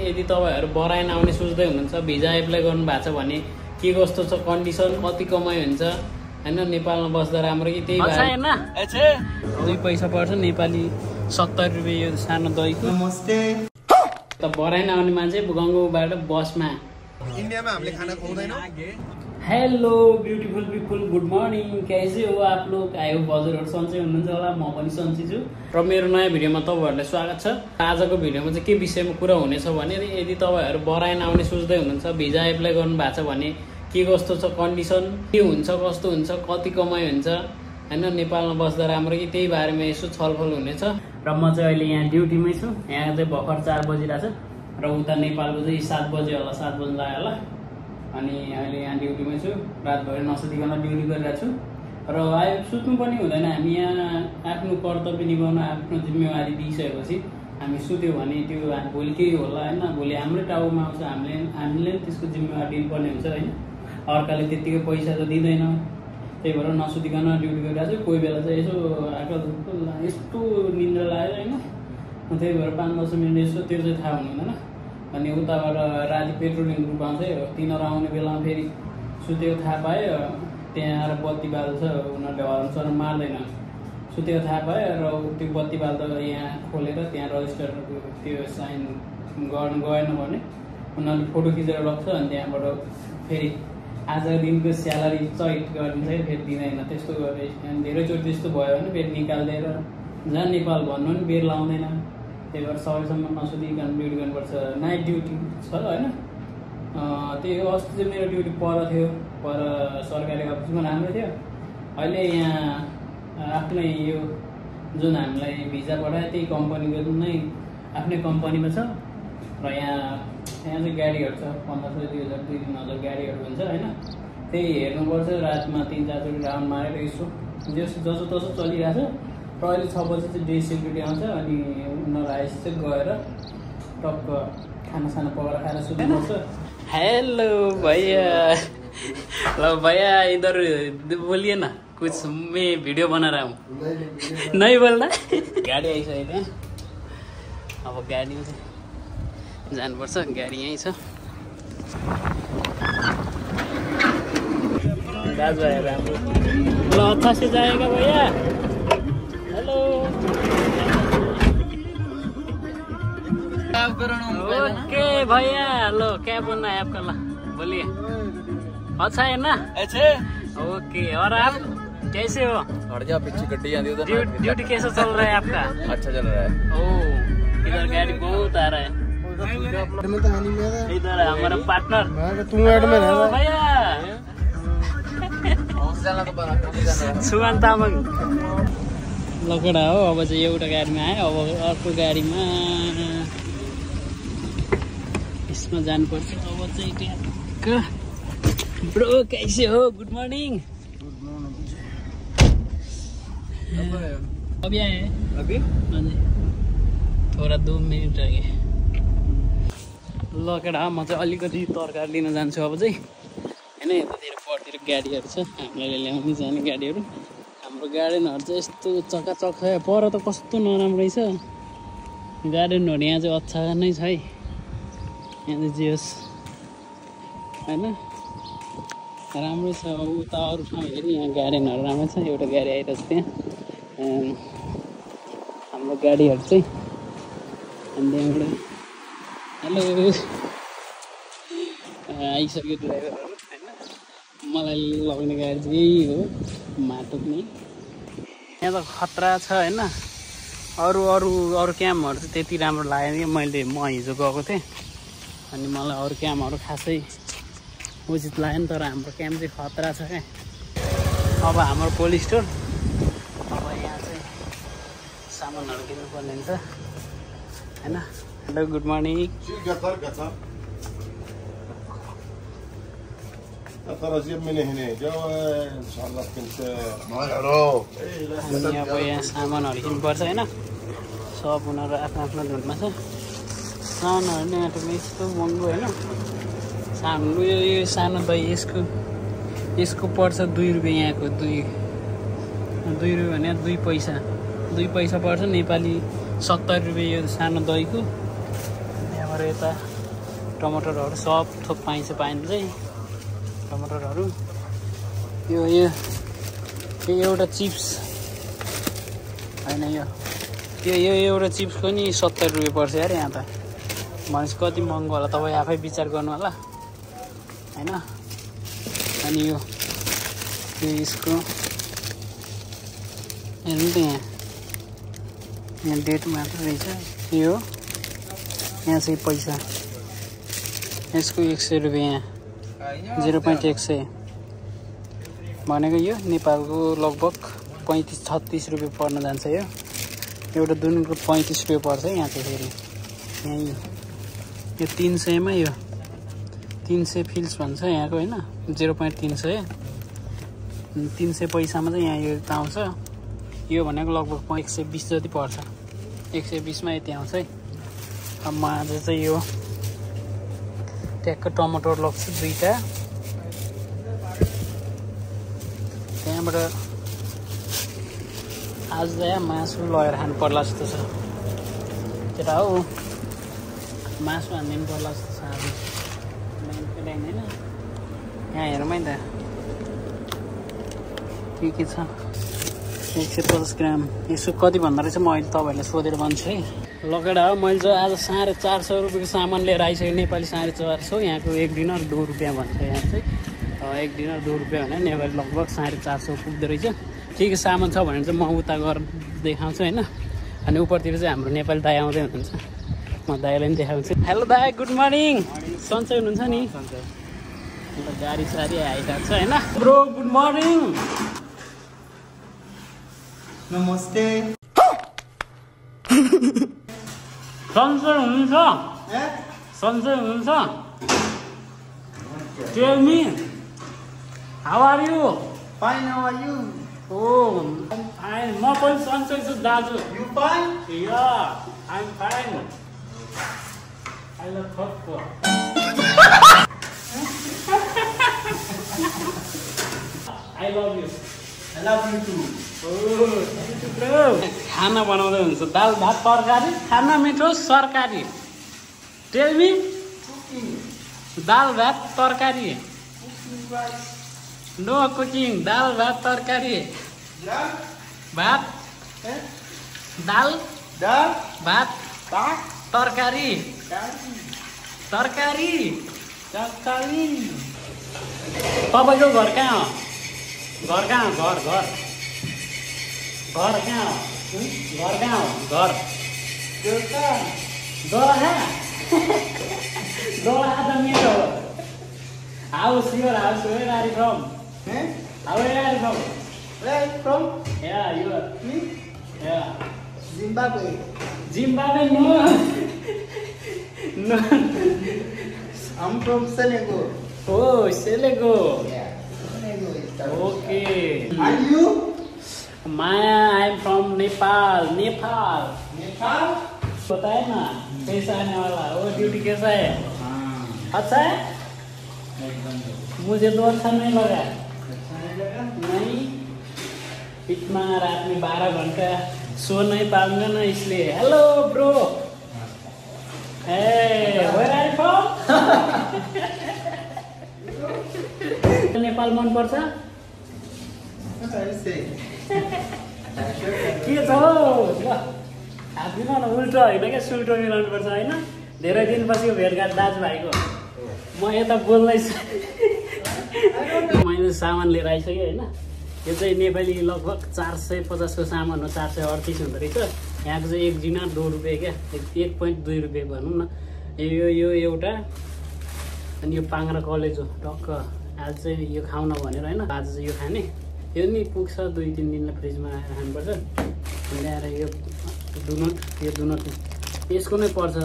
यदि तपाईहरु बराइन आउने सोच्दै हुनुहुन्छ भिजा एप्लाई गर्नु भएको छ भने के कस्तो छ कन्डिसन कति कमाइ हुन्छ हैन नेपालमा बस्दा राम्रो कि त्यही भएर हैन 2 पैसा पर्छ नेपाली 70 रुपैयाँ यो सानो दहीको नमस्ते त बराइन आउने मान्छे गंगोबाट बसमा इन्डियामा हामीले खाना खुवाउँदैनौ हेलो ब्यूटीफुल पीपल गुड मर्निङ कैसे हो आप लोग आई होप हजुरहरु सन्चै हुनुहुन्छ होला म पनि सन्चै छु र मेरो नयाँ भिडियोमा तपाईहरुलाई स्वागत छ आजको भिडियोमा चाहिँ के विषयमा कुरा हुनेछ भने यदि तपाईहरु बराइन आउने सोच्दै हुनुहुन्छ भिजा एप्लाई गर्नु भएको छ भने के कस्तो छ कन्डिसन के हुन्छ कस्तो हुन्छ कति कमाइ हुन्छ हैन नेपालमा बस्दा राम्रो कि त्यही बारेमा यसो छलफल हुनेछ र म चाहिँ अहिले यहाँ ड्युटीमै छु यहाँ चाहिँ भर्खर 4 बजिरहेछ र उता नेपालको चाहिँ 7 बजे होला 7 बज्न लाग्यो होला अनि अहिले यहाँ ड्युटीमै छु रातभरि नसुतिकन ड्युटी गरिरहेको छु र सुत्नु पनि हुँदैन हामी यहाँ आफ्नो कर्तव्य निभाउन आफ्नो जिम्मेवारी दिइसकेपछि हामी सुत्यो भने त्यो भोलि केही होला हैन भोलि हाम्रै टाउमा आउँछ हामीले त्यसको जिम्मेवारी दिनुपर्ने हुन्छ हैन अर्काले त्यतिकै पैसा त दिँदैन त्यही भएर नसुतिकन ड्युटी गरिरहेको छु कोही बेला चाहिँ यसो यस्तो निन्द्रा लाग्यो हैन त्यही भएर 5-10 मिनेट यसो त्यो चाहिँ थाहा हुँदैन अनि उताबाट राति पेट्रोलिङ ग्रुप आउँछ तिनीहरू आउने बेलामा फेरि सुतेको थाहा पायो त्यहाँ आएर बत्ती बाल्छ उनीहरूले हर्न मार्दैन सुतेको थाहा पायो र त्यो बत्ती बाल्दा यहाँ खोलेर त्यहाँ रजिस्टर त्यो साइन गर्नु गएन भने उनीहरूले फोटो खिचेर राख्छ अनि त्यहाँबाट फेरि आजको दिनको स्यालेरी चैट गरिदिन्छ फेरि दिँदैन त्यस्तो गरे धेरैचोटि त्यस्तो भयो भने फेरि निकालिदिएर जहाँ नेपाल भन्नु पनि बेर लाउँदैन त्यही भएर सबैसम्म नसुतिकन ड्युटी गर्नुपर्छ नाइट ड्युटी छ होइन त्यही हो अस्ति चाहिँ मेरो ड्युटी पर थियो पर सरकारी अफिसमा राम्रो थियो अहिले यहाँ आफ्नै यो जुन हामीलाई भिजा पठायो त्यही कम्पनीको नै आफ्नै कम्पनीमा छ र यहाँ चाहिँ गाडीहरू छ 1500 2000 3000 गाडीहरू हुन्छ होइन त्यही हेर्नुपर्छ रातमा 3-4 चोटि राउन्ड मारेर यसो जसो तसो चलिरहेछ र अहिले 6 बजी चाहिँ डे सेक्युरिटी आउँछ अनि उनीहरू आएपछि चाहिँ गएर टक्क खानासाना पकाएर खाएर सुत्नुपर्छ हेलो भैया ल भैया इधर बोलिए ना कुछ मैं वीडियो बना रहा हूँ नहीं बोल्दा गाडी आइसक्यो त्यहाँ अब गाडी जानुपर्छ गाडी यहीँ छ दाजु आएर हाम्रो ल अच्छा से जाएगा भैया हेलो ओके भैया लो क्या बनना है आपका ला बोलिए अच्छा है ना अच्छे ओके और आप कैसे हो हट जा पीछे गड्डी आती उधर ड्यूटी कैसा चल रहा है आपका अच्छा चल रहा है ओह इधर गाड़ी बहुत आ रहा है इधर है हमारा पार्टनर भैया सुगन तामाङ लकडा हो अब चाहिँ एउटा गाडीमा आयो अब अर्को गाडीमा यसमा जानुपर्छ अब चाहिँ ट्याक्क ब्रो कैसे हो गुड मर्निङ अभी आए अभी थोड़ा 2 मिनट अघि लकेडा म चाहिँ अलिकति तरकारी लिन जान्छु अब चाहिँ हैन यतातिर परतिर गाडीहरू छ हामीलाई ल्याउने जाने गाडीहरू हाम्रो गार्डनहरू चाहिँ यस्तो चकाचक छ पर त कस्तो नराम्रो रहेछ गार्डनहरू यहाँ चाहिँ अच्छा नै छ है यहाँ चाहिँ जे होस् हैन राम्रो छ उता अरू ठाउँ हेरि यहाँ गार्डनहरू राम्रो छ एउटा गाडी आइरहेको छ त्यहाँ हाम्रो गाडीहरू चाहिँ अनि त्यहाँबाट हेलो आइसक्यो ड्राइभरहरू होइन मलाई लग्ने गाडी चाहिँ यही हो माटोक्ने यहाँ त खतरा छ होइन अरू क्याम्पहरू चाहिँ त्यति राम्रो लागेन कि म हिजो गएको थिएँ अनि मलाई अरू क्याम्पहरू खासै उचित लागेन तर हाम्रो क्याम्प चाहिँ खतरा छ क्या अब हाम्रो कोल्ड स्टोर अब यहाँ चाहिँ सामानहरू किन्नुपर्ने हुन्छ हैन हेलो गुड मर्निङ अब यहाँ सामानहरू किन्नुपर्छ होइन सब उनीहरू आफ्नो धुनमा छ सामानहरू नै यस्तो महँगो होइन यो सानो दही यसको पर्छ 2 रुपियाँ यहाँको 2 रुपियाँ भने 2 पैसा पर्छ नेपाली 70 रुपियाँ यो सानो दहीको अरू यता टमाटरहरू सब थोक पाइन्छ चाहिँ टमाटरहरू। यो एउटा चिप्स होइन, यो एउटा चिप्सको नि 70 रुपियाँ पर्छ यार यहाँ त। भनेपछि कति महँगो होला तपाईँ आफै विचार गर्नु होला होइन। अनि यो यसको हेर्नु त यहाँ डेट मात्र रहेछ। यो यहाँ चाहिँ पैसा यसको 100 रुपियाँ, यहाँ 0.100 भनेको यो नेपालको लगभग 35-36 रुपियाँ पर्न जान्छ। यो एउटा दुनको 35 रुपियाँ पर्छ यहाँ चाहिँ। फेरि यहीँ यो 300मा यो 300 फिल्स भन्छ यहाँको होइन, 0.300 300 पैसामा चाहिँ यहाँ यो आउँछ। यो भनेको लगभग 120 जति पर्छ, 120मा यति आउँछ है। अब म आज चाहिँ यो ट्याक्क टमाटर लग्छु 2टा, त्यहाँबाट आज त यहाँ मासु लगेर खानु पर्ला जस्तो छ। केटा हो मासु हानिदिनु पर्ला जस्तो छ आज। होइन यहाँ हेरौँ है त के छ। 150 ग्राम यसो कति भन्दा रहेछ म अहिले तपाईँहरूलाई सोधेर भन्छु है। लकेडा हो मैले चाहिँ आज 450 रुपियाँको सामान लिएर आइसकेँ। नेपाली 450, यहाँको 1 डिनर 2 रुपियाँ भन्छ यहाँ चाहिँ। 1 डिनर 2 रुपियाँ भने नेपाली लगभग 450 पुग्दो रहेछ। ठिकै सामान छ भने चाहिँ म उता गएर देखाउँछु होइन। अनि उपरतिर चाहिँ हाम्रो नेपाली दाइ आउँदै हुनुहुन्छ, म दाइलाई पनि देखाउँछु। हेलो दाइ, गुड मर्निङ। सन्चै हुनुहुन्छ नि? गाडी साडी आइरहेको छ होइन। Bro good morning. नमस्ते। सन्चै हुनुहुन्छ? सन्चै हुनुहुन्छ? Tell me, how are you? Fine, how are you? Oh, I'm fine. म पनि सन्चै छु दाजु। You fine? Yeah, I'm fine. I love Thokko. I love you. I love you too. खाना बनाउँदै हुन्छ, दाल भात तरकारी, खाना मिठो सरकारी। टेल मी, दाल भात तरकारी। नो कुकिङ, दाल भात तरकारी। भात दाल भात तरकारी तरकारी तरकारी। तपाईँको घर कहाँ हो? घर कहाँ हो? घर घर घर कहाँ हो? घर कहाँ हो? घर दोलखा दोलखा त मेरो हो। House your house, where are you from? Where are you from? Where are you from? Yeah, you are. Me? Yeah. Zimbabwe. Zimbabwe, no. No. I'm from Senegal. Oh, Senegal. Yeah. Senegal is the Okay. And you? Maya, I'm from Nepal. Nepal. Nepal? बताए ना कैसा आने वाला वो duty कैसा है? अच्छा है? मुझे तो अच्छा नहीं लगा। अच्छा नहीं लगा? नहीं, इतना रात में 12 घंटा सो नहीं पाऊंगा ना इसलिए। Hello bro, where are you from? Nepal मन पर्छ? What are you saying? के छ आफ्नो उल्टो होइन क्या, सुल्टो मिलाउनु पर्छ होइन। धेरै दिनपछि भेटघाट दाजुभाइको। म यता बोल्दैछु। मैले सामान लिएर आइसकेँ होइन। यो चाहिँ नेपाली लगभग 450 को सामान हो, 438 हुँदो रहेछ। यहाँको चाहिँ 1 डिनर 2 रुपियाँ क्या, 1.2 रुपियाँ भनौँ न। यो एउटा, अनि यो पाङ्रा कलेज हो टक्क। आज चाहिँ यो खाउन भनेर होइन, आज चाहिँ यो खाने। यो नि पुग्छ 2-3 दिनलाई फ्रिजमा राखेर खानुपर्छ। ल्याएर यो दुनट, यो दुनट यसको नै पर्छ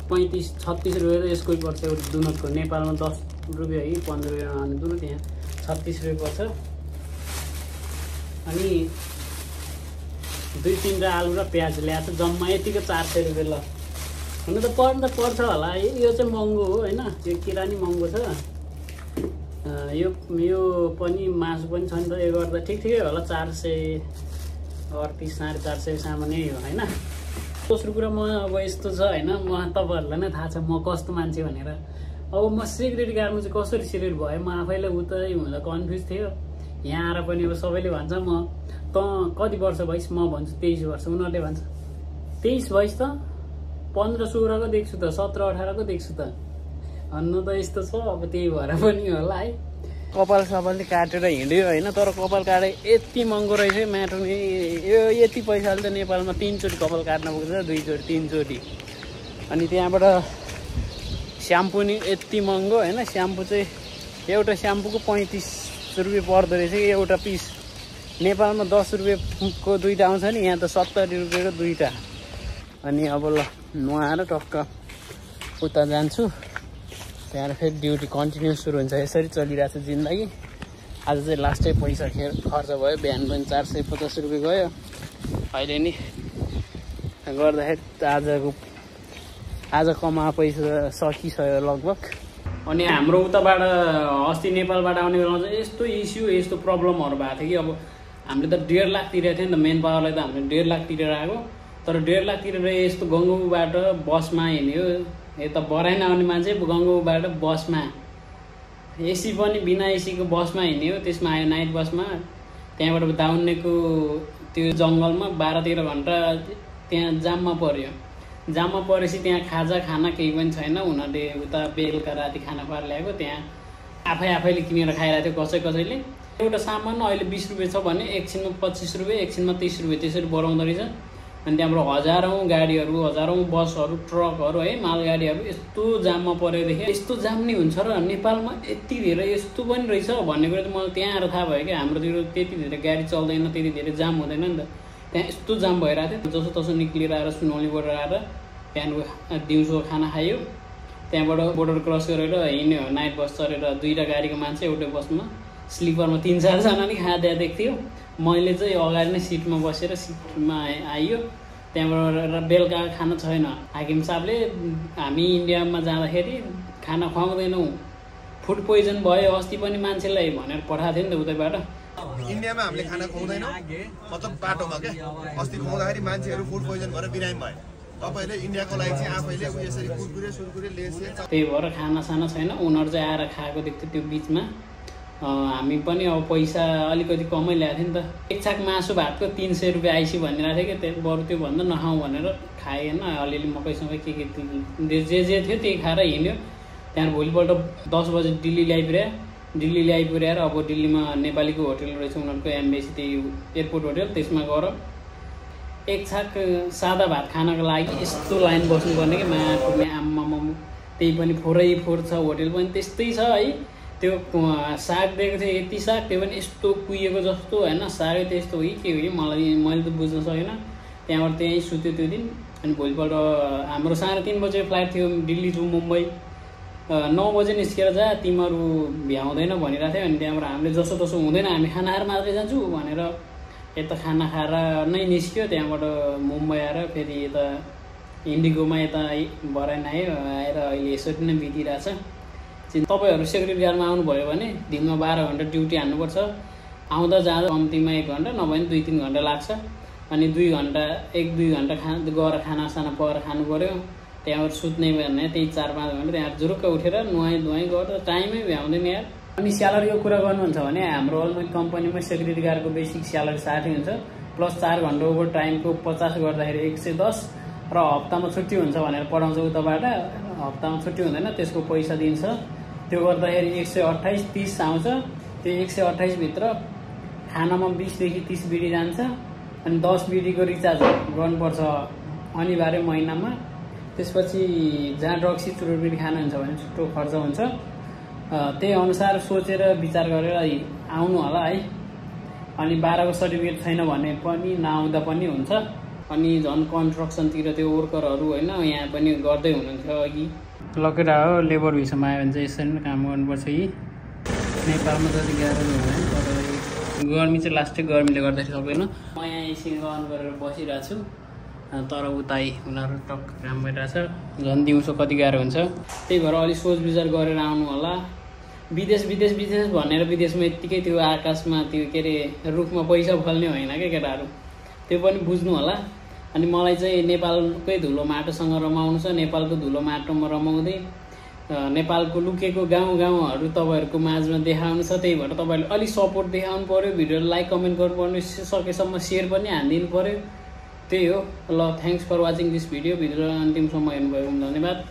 35-36 रुपियाँ, यसकै पर्छ एउटा दुनटको। नेपालमा 10 रुपियाँ कि 15 रुपियाँ आउने दुनट, यहाँ 36 रुपियाँ पर्छ। अनि 2-3 आलु र प्याज ल्याएको छ, जम्मा यतिको 400 रुपियाँ। ल हुन त पर्छ होला, यो चाहिँ महँगो हो होइन, यो किरा नि महँगो छ। यो पनि मासु पनि छ नि त, यो गर्दा ठिकै होला। 438 450 सामानै हो होइन। दोस्रो कुरा म अब यस्तो छ होइन, म तपाईँहरूलाई नै थाहा छ म कस्तो मान्छे भनेर। अब म सेक्युरिटी गार्डमा चाहिँ कसरी सिलेक्ट भयो म आफैलाई उतै हुँदा कन्फ्युज थियो। यहाँ आएर पनि अब सबैले भन्छ म त कति वर्ष भइस, म भन्छु 23 वर्ष, उनीहरूले भन्छ 23 भइस त 15-16 को देख्छु त, 17-18 को देख्छु त भन्नु त यस्तो छ। अब त्यही भएर पनि होला है, कपाल सपालले काटेर हिँड्यो होइन। तर कपाल काटे यति महँगो रहेछ म्याटर नि, यो यति पैसाले त नेपालमा 3 चोटि कपाल काट्न पुग्छ, 2 चोटि 3 चोटि। अनि त्यहाँबाट स्याम्पू नि यति महँगो होइन। स्याम्पू चाहिँ एउटा स्याम्पूको 35 रुपियाँ पर्दो रहेछ कि एउटा पिस। नेपालमा 10 रुपियाँको 2टा आउँछ नि, यहाँ त 70 रुपियाँको 2टा। अनि अब ल नुहाएर टक्क उता जान्छु, त्यहाँबाट फेरि ड्युटी कन्टिन्यू सुरु हुन्छ। यसरी चलिरहेको छ जिन्दगी। आज चाहिँ लास्टै पैसा खर्च भयो, बिहान पनि 450 रुपियाँ गयो। अहिले नि गर्दाखेरि आज कमा पैसा सकिसक्यो लगभग। अनि हाम्रो उताबाट अस्ति नेपालबाट आउने बेलामा चाहिँ यस्तो इस्यु यस्तो प्रब्लमहरू भएको थियो कि अब हामीले त 1.5 लाख तिरेको थियो नि त, मेन पावरलाई त हामीले 1.5 लाख तिरेर आएको। तर 1.5 लाख तिरेर यस्तो गङ्गुबाट बसमा हिँड्यो, यता बराइन आउने मान्छे गङ्गुबाट बसमा, एसी पनि बिना एसीको बसमा हिँड्यो। त्यसमा आयो नाइट बसमा, त्यहाँबाट दाउनेको त्यो जङ्गलमा 12-13 घन्टा त्यहाँ जाममा पर्यो। जाममा परेपछि त्यहाँ खाना केही पनि छैन। उनीहरूले उता बेलुका राति खाना पार ल्याएको, त्यहाँ आफैले किनेर खाइरहेको थियो कसैले। एउटा सामान अहिले 20 रुपियाँ छ भने एकछिनमा 25 रुपियाँ, एकछिनमा 30 रुपियाँ त्यसरी बढाउँदो रहेछ। अनि त्यहाँबाट हजारौँ गाडीहरू, हजारौँ बसहरू, ट्रकहरू है, मालगाडीहरू यस्तो जाममा परेदेखि यस्तो जाम नि हुन्छ र नेपालमा यति धेरै यस्तो पनि रहेछ भन्ने कुरा त मलाई त्यहाँ आएर थाहा भयो कि हाम्रोतिर त्यति धेरै गाडी चल्दैन, त्यति धेरै जाम हुँदैन नि त। त्यहाँ यस्तो जाम भइरहेको थियो। जसोतसो निक्लिएर आएर सुनौलीबाट आएर बिहानको दिउँसो खाना खायो, त्यहाँबाट बोर्डर क्रस गरेर हिँड्यो, नाइट बस चढेर 2टा गाडीको मान्छे एउटै बसमा स्लिपरमा 3-4 जना नि खाँदा देख्थ्यो। मैले चाहिँ अगाडि नै सिटमा बसेर सिटमा आइयो। त्यहाँबाट बेलुका खाना छैन। हाकिम साहबले हामी इन्डियामा जाँदाखेरि खाना खुवाउँदैनौँ, फुड पोइजन भयो अस्ति पनि मान्छेलाई भनेर पठाएको थियो नि त उतैबाट। इन्डियामा हामीले खाना खुवाउँदैनौँ, मतलब बाटोमा क्या अस्ति खुवाउँदाखेरि मान्छेहरू फुड पोइजन भएर बिरामी भयो। तपाईँले इन्डियाको लागि चाहिँ आफैले यसरी कुरकुरे सुरकुरे लेसे, त्यही भएर खानासाना छैन। उनीहरू चाहिँ आएर खाएको देख्थ्यो त्यो बिचमा। हामी पनि अब पैसा अलिकति कमै ल्याएको थियो नि त। एक छाक मासु भातको 300 रुपियाँ आइसी भनिरहेको थियो कि बरु त्यो भन्दा नखाउँ भनेर खाएन। अलिअलि मकैसँगै के जे थियो त्यही खाएर हिँड्यो। त्यहाँबाट भोलिपल्ट 10 बजे दिल्ली ल्याइपुर्याएर अब दिल्लीमा नेपालीको होटल रहेछ उनीहरूको, एम्बेसी, त्यही एयरपोर्ट होटल, त्यसमा गएर एक छाक सादा भात खानको लागि यस्तो लाइन बस्नुपर्ने कि माटोमा आम्मामा। त्यही पनि फोहोर छ, होटल पनि त्यस्तै छ है। त्यो साग दिएको थियो, यति साग, त्यो पनि यस्तो कुहिएको जस्तो होइन, सागै त्यस्तो हो कि के हो कि मैले त बुझ्न सकेन। त्यहाँबाट त्यहीँ सुत्यो त्यो दिन। अनि भोलिपल्ट हाम्रो 3:30 बजे फ्लाइट थियो दिल्ली टु मुम्बई। 9 बजे निस्केर जा, तिमीहरू भ्याउँदैन भनिरहेको थियो। अनि त्यहाँबाट हामीले जसोतसो हुँदैन, हामी खाना खाएर मात्रै जान्छु भनेर यता खाना खाएर नै निस्क्यो। त्यहाँबाट मुम्बई आएर फेरि यता इन्डिगोमा यता बराइन आएर अहिले यसरी नै बितिरहेछ। तपाईँहरू सेक्युरिटी गार्डमा आउनुभयो भने दिनमा 12 घन्टा ड्युटी हान्नुपर्छ। आउँदा जाँदा कम्तीमा 1 घन्टा, नभए पनि 2-3 घन्टा लाग्छ। अनि 1-2 घन्टा गएर खानासाना पकाएर खानु पऱ्यो। त्यहाँबाट सुत्ने भने त्यही 4-5 घन्टा त्यहाँ जुरुक्क उठेर नुहाई गरेर टाइमै भ्याउँदैन यार। अनि स्यालेरीको कुरा गर्नुहुन्छ भने हाम्रो अलमोस्ट कम्पनीमा सेक्युरिटी गार्डको बेसिक स्यालेरी 60 हुन्छ, प्लस 4 घन्टा ओभर टाइमको 50 गर्दाखेरि 110, र हप्तामा छुट्टी हुन्छ भनेर पढाउँछ उताबाट। हप्तामा छुट्टी हुँदैन, त्यसको पैसा दिन्छ। त्यो गर्दाखेरि 128-30 आउँछ। त्यो 128 भित्र खानामा 20 देखि 30 बिडी जान्छ। अनि 10 बिडीको रिचार्ज गर्नुपर्छ अनिवार्य महिनामा। त्यसपछि जहाँ ड्रग्सी चुरोबिडी खानुहुन्छ भने छुट्टो खर्च हुन्छ। त्यही अनुसार सोचेर विचार गरेर आउनु होला है। अनि 12को सर्टिफिकेट छैन भने पनि नआउँदा पनि हुन्छ। अनि झन् कन्स्ट्रक्सनतिर त्यो वर्करहरू होइन यहाँ पनि गर्दै हुनुहुन्थ्यो अघि। लकेटा हो, लेबर भिसामा आयो भने चाहिँ यसरी नै काम गर्नुपर्छ कि नेपालमा जति गाह्रो हुँदैन। तर गर्मी चाहिँ लास्टै गर्मीले गर्दाखेरि सक्दैन। म यहाँ एसी अन गरेर बसिरहेको छु, तर उतै उनीहरू टक्क काम भइरहेछ। झन् दिउँसो कति गाह्रो हुन्छ। त्यही भएर अलिक सोच विचार गरेर आउनु होला। विदेश भनेर विदेशमा यत्तिकै त्यो आकाशमा त्यो के अरे रुखमा पैसा फल्ने होइन क्या केटाहरू, त्यो पनि बुझ्नु होला। अनि मलाई चाहिँ नेपालकै धुलो माटोसँग रमाउनु छ। नेपालको धुलो माटोमा रमाउँदै नेपालको लुकेको गाउँहरू तपाईँहरूको माझमा देखाउनु छ। त्यही भएर तपाईँहरूले अलिक सपोर्ट देखाउनु पऱ्यो, भिडियोलाई लाइक कमेन्ट गर्नु पर्ने, सकेसम्म सेयर पनि हानिदिनु पऱ्यो। त्यही हो। ल thanks for watching this video. Video अन्तिमसम्म हेर्नुभयो धन्यवाद।